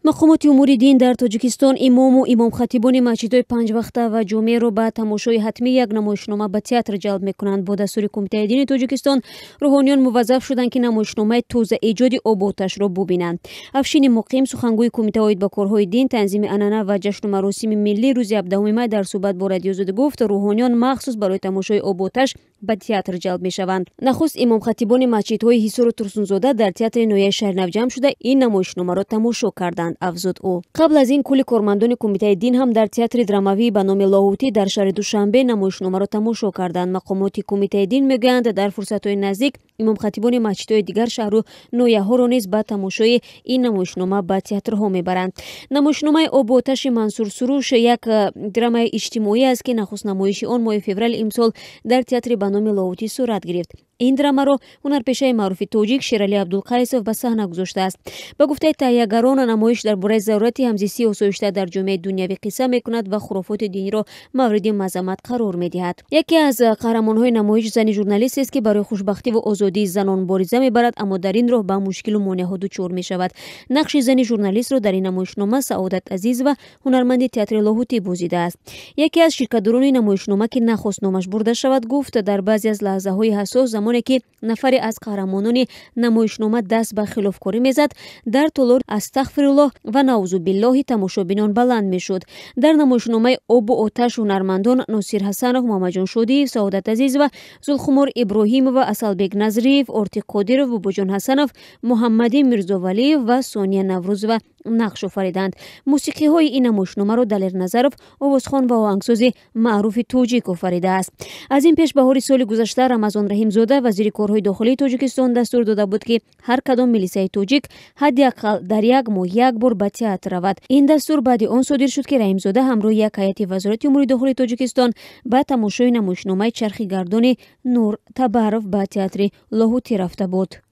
Мақомоти умури дин дар Тоҷикистон имому имомхатибони масҷидҳои панҷвақта ва ҷомеаро ба тамошои ҳатмии як намоишнома ба театр ҷалб мекунанд. Бо дастури Кумитаи дини Тоҷикистон рӯҳониён муваззаф шуданд, ки намоишномаи тозаэҷоди Обу оташро бубинанд. Афшини Муқим, сухангӯи Кумита оид ба корҳои дин, танзими анъана ва ҷашну маросими миллӣ, рӯзи 17 май дар суҳбат бо Радиои Озодӣ гуфт, рӯҳониён махсус барои тамошои Обу оташ ба театр ҷалб мешаванд. Нахуст имомхатибони масҷидҳои Ҳисору Турсунзода дар театри ноҳияи Шаҳринав ҷамъ шуда, ин намоишномаро тамошо карданд, афзуд ӯ. Қабл аз ин кулли кормандони Кумитаи дин ҳам дар театри драмавӣ ба номи Лоҳутӣ дар шаҳри Душанбе намоишномаро тамошо карданд. Мақомоти Кумитаи дин мегӯянд, дар фурсатҳои наздик имомхатибони масҷидҳои дигар шаҳру ноҳияҳоро низ ба тамошои ин намоишнома ба театрҳо мебаранд. Намоишномаи Обу оташи Мансур Суруш як драмаи иҷтимоӣ аст, ки нахуст намоиши он моҳи феврали имсол дар театри ба номи Лоҳутӣ сурат гирифт. Ин драмаро ҳунарпешаи маъруфи тоҷик Шералӣ Абдулқайсов ба саҳна гузоштааст. Ба гуфтаи таҳиягарон, намоиш дар бораи зарурати ҳамзистии осоишта дар ҷомеаи дунявӣ қисса мекунад ва хурофоти диниро мавриди мазаммат қарор медиҳад. Яке аз қаҳрамонҳои намоиш зани журналистест, ки барои хушбахтиву озодии занон мубориза мебарад, аммо дар ин роҳ ба мушкилу монеаҳо дучор мешавад. Нақши зани журналистро дар ин намоишнома Саодат Азизова, ҳунарманди театри Лоҳутӣ, бозидааст. Яке аз ширкатдорони намоишнома, ки нахост номаш бурда шавад, гуфт, дар баъзе аз лаҳзаҳои ҳассос, замоне ки нафаре аз қаҳрамонони намоишнома даст ба хилофкорӣ мезад, дар толор астағфируллоҳ ва наузубиллоҳи тамошобинон баланд мешуд. Дар намоишномаи Обу оташ ҳунармандон Носир Ҳасанов, Муҳаммадҷон Шодиев, Саодат Азизова, Зулхумор Иброҳимова, Асалбек Назриев, Ортиқ Қодиров, Бобоҷон Ҳасанов, Муҳаммадӣ Мирзовалиев ва Сония Наврӯзова нақш офариданд. Мусиқиҳои ин намоишномаро Далер Назаров, овозхон ва оҳангсози маъруфи тоҷик, офаридааст. Аз ин пеш баҳори соли гузашта Рамазон Раҳимзода, вазири корҳои дохилии Тоҷикистон, дастур дода буд, ки ҳар кадом милисаи тоҷик ҳадди ақал дар як моҳ як бор ба театр равад. Ин дастур баъди он содир шуд, ки Раҳимзода ҳамроҳи як ҳайати Вазорати умури дохилии Тоҷикистон ба тамошои намоишномаи Чархи гардони Нур Табаров ба театри Лоҳутӣ рафта буд.